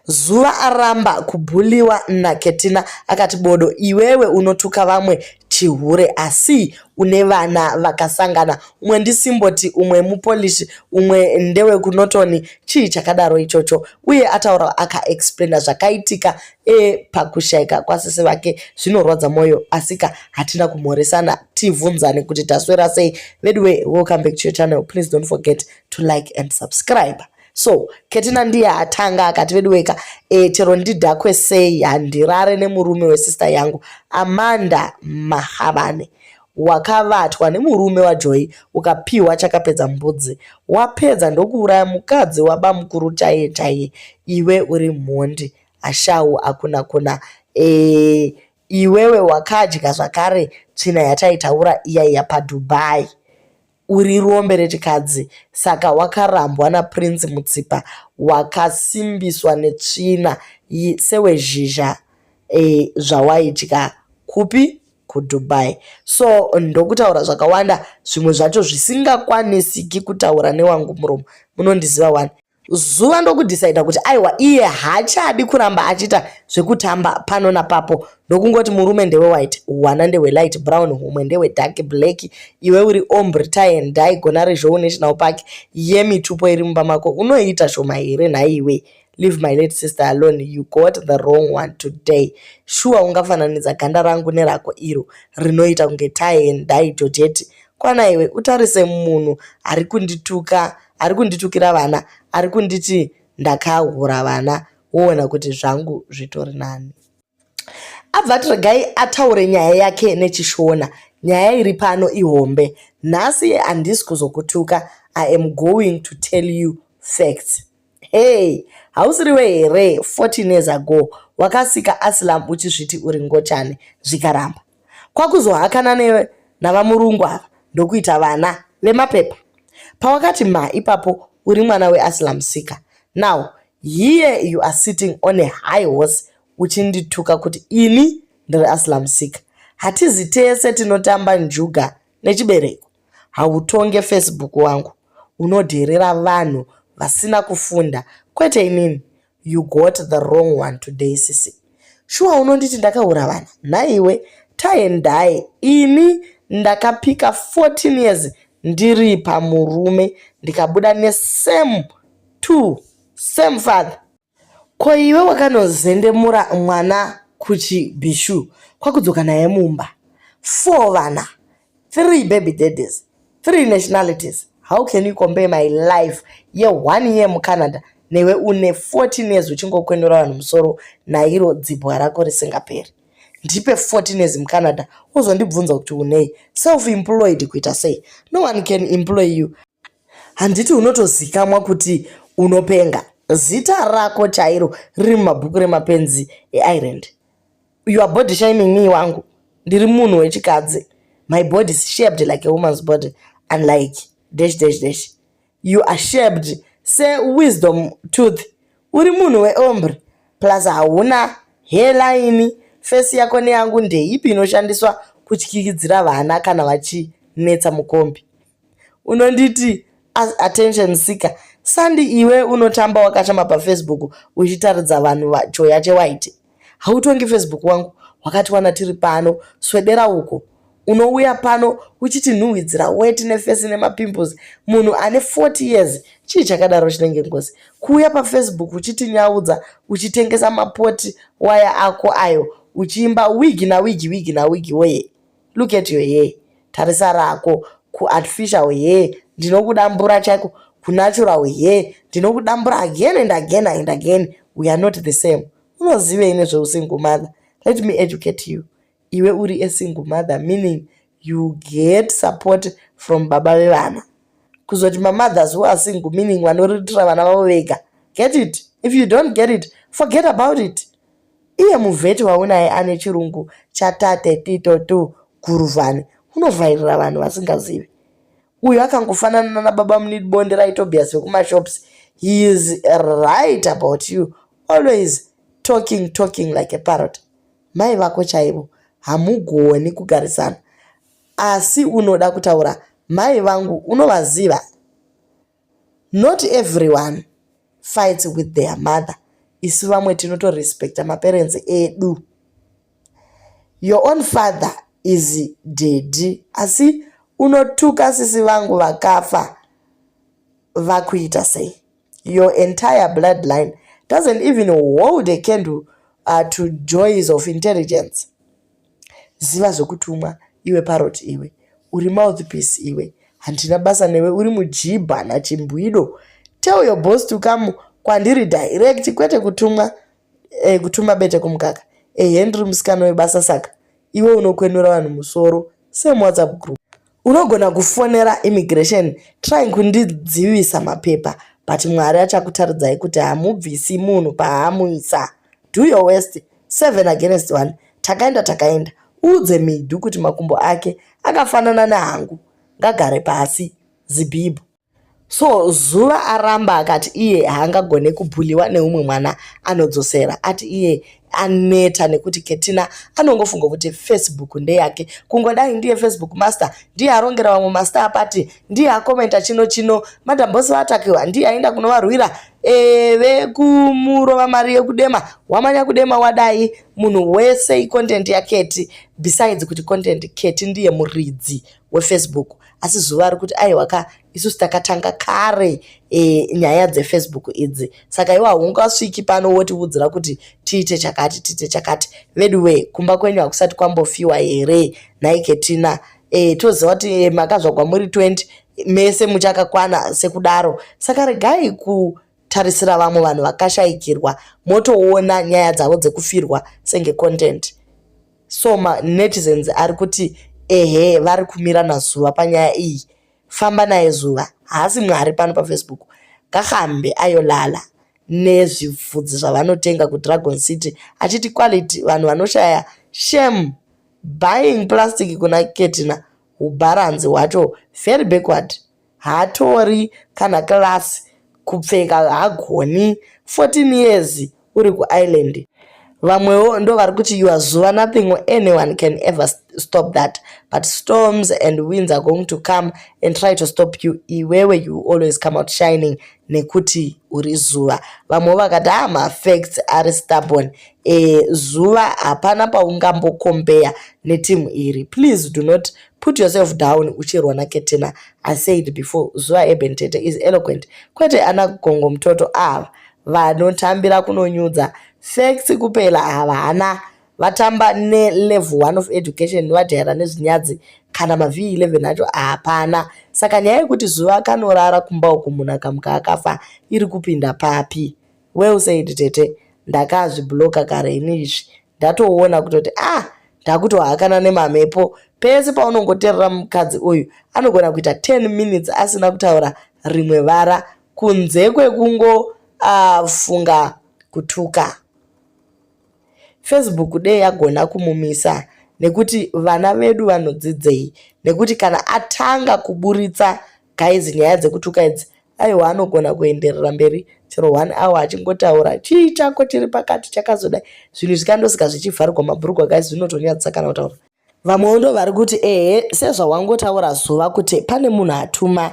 Zuva aramba kubhuliwa naKetina akati bodo iwewe unotuka vamwe chihure asi une vana vakasangana umwe ndisimboti umwe mupolish umwe ndewekuNorton chii chakadaro ichocho uye ataura akaexplaina zvakaitika e pakushaika kwasisi vake zvinorwadza mwoyo asika hatina kumhoresana tivhunzane kuti taswera sei veduwe. Welcome back to your channel. Please don't forget to like and subscribe. So Ketina ndiye atanga akati veduweka chero ndidhakwe sei handirare nemurume wesister yangu Amanda Mahabane. Wakavatwa nemurume waJoy ukapiwa chakapedza mbudzi wapedza ndokuuraya mukadzi wabamukuru chaiye chaiye. Iwe uri mhondi ashau akuna kuna iwewe wakadya zvakare tsvina yataitaura iya iya paDubai. Uri rombe rechikadzi saka wakarambwa naPrince Mutsipa wakasimbiswa netsvina sewezhizha zvawaidya kupi kuDubai. So ndokutaura zvakawanda zvimwe zvacho zvisingakwanisiki kutaura newangu muromo munondiziva wani. Zuva ndokudhisaidha kuti aiwa iye haachadi kuramba achiita zvekutamba pano napapo ndokungoti murume ndewewhite hwana ndewelight brown humwe ndewedark black iwe uri ombre tie and dye Gonarezhou National Park yemitupo iri mumba mako unoiita shoma here nhaiwe? Leave my late sister alone. You got the wrong one today. Shuwa ungafananidza ganda rangu nerako iro rinoita kunge tie and dye georgette? Kwana iwe utarise munhu ari kundituka ari kunditukira vana ari kunditi ndakahura vana woona kuti zvangu zvitori nani. Abva ati regai ataure nyaya yake nechishona. Nyaya iri pano ihombe. Nhasi handisi kuzokutuka. I am going to tell you facts. Hey, hausiriwe here 14 years ago wakasika asylum uchizviti uri ngochani zvikaramba kwakuzohakana navamurungu ava ndokuita vana vemapepa pawakati ma ipapo uri mwana weasylum seeker. Now here you are sitting on a high horse uchindituka kuti ini ndiri asylum seeker. Hatizi tese tinotamba njuga nechibereko. Hautonge Facebook wangu. Unodherera vanhu vasina kufunda kwete inini. You got the wrong one today sisi. Shuwa unonditi ndakaura vana nhaiwe tie and dye? Ini ndakapika 14 years ndiri pamurume ndikabuda nesame two same father. Ko iwe wakanozendemura mwana kuchibhishu kwakudzoka naye mumba four vana, three baby daddies, three nationalities. How can you compare my life ye1 year muCanada newe une 14 years uchingokwenura vanhu musoro nairo dzibwa rako risingaperi? Ndipe 14 years muCanada wozondibvunza kuti unei self employed kuita sei. No one can employ you. Handiti unotozikamwa kuti unopenga? Zita rako chairo riri mumabhuku remapenzi eIreland. You are body shaming me wangu. Ndiri munhu wechikadzi. My body is shaped like a woman's body, unlike dash dash dash. You are shaped sewisdom tooth. Uri munhu weombre plus hauna hairline. Face yako neyangu ndeipi inoshandiswa kutyikidzira vana kana vachinetsa mukombi? Unonditi attention seeker sandi iwe unotamba wakashama paFacebook uchitaridza vanhu choya chewhite. Hautongi Facebook wangu. Wakatiwana tiri pano swedera uko unouya pano uchitinhuhwidzira weti neface nemapimples. Munhu ane 40 years chii chakadaro chinenge ngozi kuuya paFacebook uchitinyaudza uchitengesa mapoti waya ako ayo uchiimba wigi nawigi wigi nawigi woye. Look at your hair. Tarisa rako kuartificial hair ndinokudambura chaiko kunatural hair ndinokudambura again and again and again. We are not the same. Unozivei nezveusingle mother? Let me educate you. Iwe uri a single mother, meaning you get support from baba vevana. Kuzoti mamothers who are single, meaning vanoriritira vana vavo vega. Get it? If you don't get it, forget about it. Iye muvheti waunaye ane chirungu chatate tito tu guruvhani unovhairira vanhu vasingazivi. Uyu akangofanana nababa munibonde raitobias vekumashops. He is right about you, always talking, talking like a parrot. Mai vako chaivo hamugoni kugarisana asi unoda kutaura mai vangu unovaziva. Not everyone fights with their mother. Isu vamwe tinotorespecta maparents edu. Your own father is daddy asi unotuka sisi vangu vakafa vakuita sei? Your entire bloodline doesn't even hold a candle to joys of intelligence. Ziva zvekutumwa iwe parrot iwe. Uri mouthpiece iwe. Handina basa newe uri mujibha nachimbwido. Tell your boss to come kwandiri direct kwete kutumwa kutuma bete kumukaka. Ehe ndiri musikana webasa saka iwe unokwenura vanhu musoro same WhatsApp group. Unogona kufonera immigration trying kundidzivisa mapepa but Mwari achakutaridzai kuti hamubvisi munhu paamuisa. Do your worst. 7 against 1. Takaenda takaenda. Uudze Midhu kuti makumbo ake akafanana nehangu. Ngagare pasi. Zibhibho. So zuva aramba akati iye haangagone kubhuliwa neumwe mwana anodzosera. Ati iye aneta nekuti Ketina anongofunga kuti Facebook ndeyake. Kungodai ndiye Facebook master, ndiye arongera vamwe master apati, ndiye akomenta chino chino. Madam Boss vatakiwa, ndiye aenda kunovarwira. Vekumurova mari yekudema, wamanya kudema wadai. Munhu wese icontent yaKeti. Besides kuti content Keti ndiye muridzi weFacebook. Asi zuva ari kuti aiwa ka isusu takatanga kare nyaya dzeFacebook idzi. Saka iwe haungasviki pano wotiudzira kuti tiite chakati tiite chakati. Veduwe kumba kwenyu hakusati kwambofiwa here nhai Ketina? Toziva kuti makazvagwa muri 20 mese muchakakwana sekudaro. Saka regai kutarisira vamwe vanhu vakashayikirwa motoona nyaya dzavo dzekufirwa senge content. So manetizens ari kuti ehe vari kumira nazuva panyaya iyi. Famba naye zuva. Haasi Mwari pano paFacebook. Ngahambe ayolala nezvibvudzi zvavanotenga kuDragon City achiti quality vanhu vanoshaya shame buying plastic kuna Ketina hubharanzi hwacho very backward. Haatori kana class kupfeka haagoni 14 years uri kuIreland. Vamwewo ndo vari kuti you are zuva nothing or anyone can ever stop that but storms and winds are going to come and try to stop you. Iwewe you always come out shining nekuti uri zuva. Vamwewo vakati ah mafacts ari stubborn. Zuva hapana paungambokompeya netimu iri. Please do not put yourself down uchirwa naKetina. I said before zuva Eben Tete is eloquent. Kwete ana gongo mutoto ava vanotambira kunonyudza facts kupela havana vatamba nelevel 1 of education vajaira nezvinyadzi kana maV11 acho hapana. Saka nyaya yekuti zuva kanorara kumba uku munhu akamuka akafa iri kupinda papi? Well said tete. Ndakazvibloka kare ini izvi. Ndatoona kutoti ah ndakutohakana nemamhepo. Pese paunongoteerera mukadzi uyu anogona kuita 10 minutes asina kutaura rimwe vara kunze kwekungofunga kutuka. Facebook dei yagona kumumisa nekuti vana vedu vanodzidzei nekuti kana atanga kuburitsa guys nyaya dzekutuka idzi aiwa anogona kuenderera mberi chero 1 hour achingotaura chii chako chiri pakati chakazodai zvinhu zvikandosika zvichivharigwa mabhurugwa guys zvinotonyadzisa kana kutaura. Vamwewo ndo vari kuti ehe sezvawangotaura zuva kuti pane munhu atuma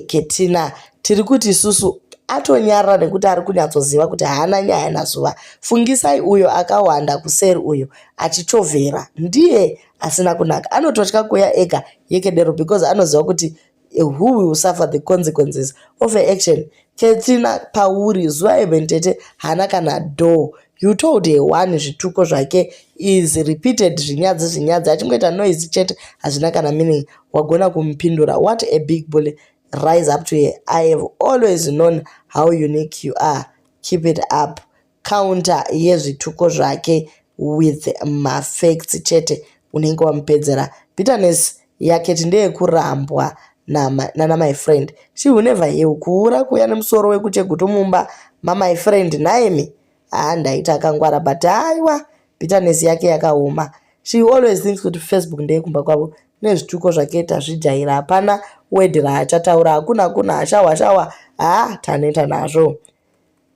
Ketina tiri kuti isusu atonyarara nekuti ari kunyatsoziva kuti haana nyaya nazuva. Fungisai uyo akawanda kuseri uyo achichovhera ndiye asina kunaka anototya kuuya ega yekedero because anoziva kuti who will suffer the consequences of her action. Ketina pauri zuva Eben Tete haana kana door. You told her one zvituko zvake is repeated zvinyadzi zvinyadzi achingoita noise chete hazvina kana meaning. Wagona kumupindura. What a big bully. Rise up to her. I have always known how unique you are. Keep it up. Counter yezvituko zvake with mafacts chete unenge wamupedzera. Bitterness yaKeti ndeyekurambwa nana my friend. She will never heal. Kuura kuuya nemusoro wekuchegutu mumba mamy friend naimi. Ah ndaita akangwara but aiwa bitterness yake yakaoma. She always thinks kuti Facebook ndeyekumba kwavo nezvituko zvake tazvijaira hapana word raachataura hakuna kuna shawa shawa ah taneta nazvo.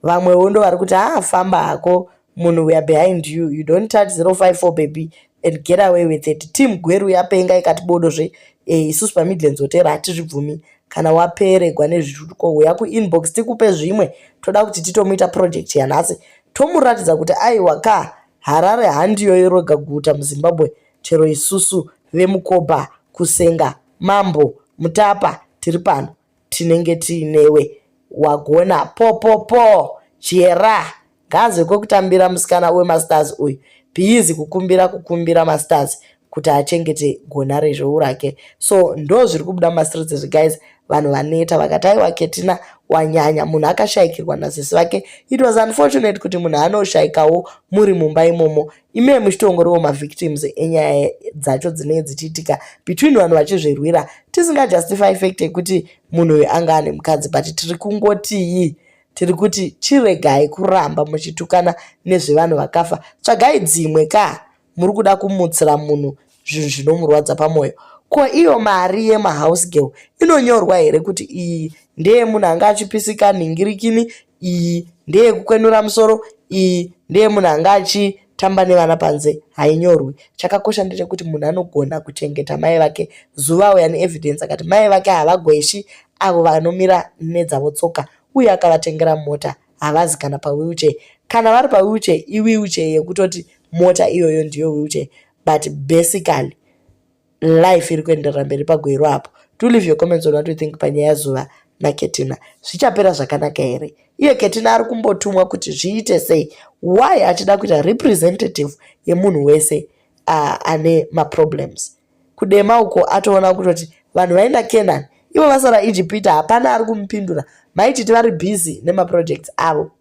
Vamwewo ndo vari kuti ah famba hako munhu we are behind you you don't touch 054 baby and get away with it. Team Gweru yapenga ikati bodozve isusu paMidlands Hotel hatizvibvumi kana waperegwa nezvituko uya kuinbox tikupe zvimwe toda kuti titomuita project yanhasi. Tomuratidza kuti aiwa ka, Harare handiyo yoroga guta muZimbabwe chero isusu veMukoba, Kusenga, Mambo, Mutapa tiri pano tinenge tiinewe. Wagona po po po Chihera ngaazive kwekutambira musikana wemastars uyu. Bhizi kukumbira kukumbira mastars kuti achengete gona rezhou rake. So ndo zviri kubuda mumastreets izvi guys. Vanhu vaneta vakati aiwa Ketina wanyanya. Munhu akashaikirwa nasisi vake. It was unfortunate kuti munhu anoshaikawo muri mumba imomo. Ime muchitongoriwo mavictims enyaya dzacho dzinenge dzichiitika between vanhu vachizvirwira. Tisingajustify fact yekuti munhu uyu anga ane mukadzi but tiri kungotii tiri kuti chiregai kuramba muchitukana nezvevanhu vakafa. Tsvagai dzimwe ka muri kuda kumutsira munhu zvinhu zvinomurwadza pamwoyo. Ko iyo mari yemahouse girl inonyorwa here kuti iyi ndeyemunhu anga achipisika nhingirikini, iyi ndeyekukwenura musoro, iyi ndeyemunhu anga achitamba nevana panze? Hainyorwi. Chakakosha ndechekuti munhu anogona kuchengeta mai vake. Zuva auya neevidence akati mai vake havagweshi avo vanomira nedzavo tsoka uye akavatengera mota havazi kana pawheelchair. Kana vari pawheelchair iwheelchair yekutoti mota iyoyo ndiyo wheelchair but basically life iri kuenderera mberi paGweru apo. Do leave your comments on what you think panyaya yaZuva naKetina. Zvichapera zvakanaka here? Iye Ketina ari kumbotumwa kuti zviite sei? Why achida kuita representative yemunhu wese ane maproblems? Kudema uko atoona kutoti vanhu vaenda Canaan ivo vasara Ijipita hapana ari kumupindura. Maititi vari busy nemaprojects avo.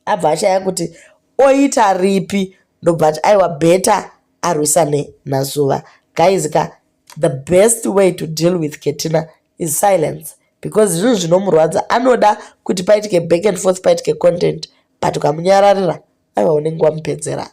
Abva ashaya kuti oita ripi ndobva ati aiwa better arwisane naZuva. Guys ka, the best way to deal with Ketina is silence because zvinhu zvinomurwadza. Anoda kuti paitike back and forth, paitike content, but ukamunyararira aiwa unenge wamupedzera.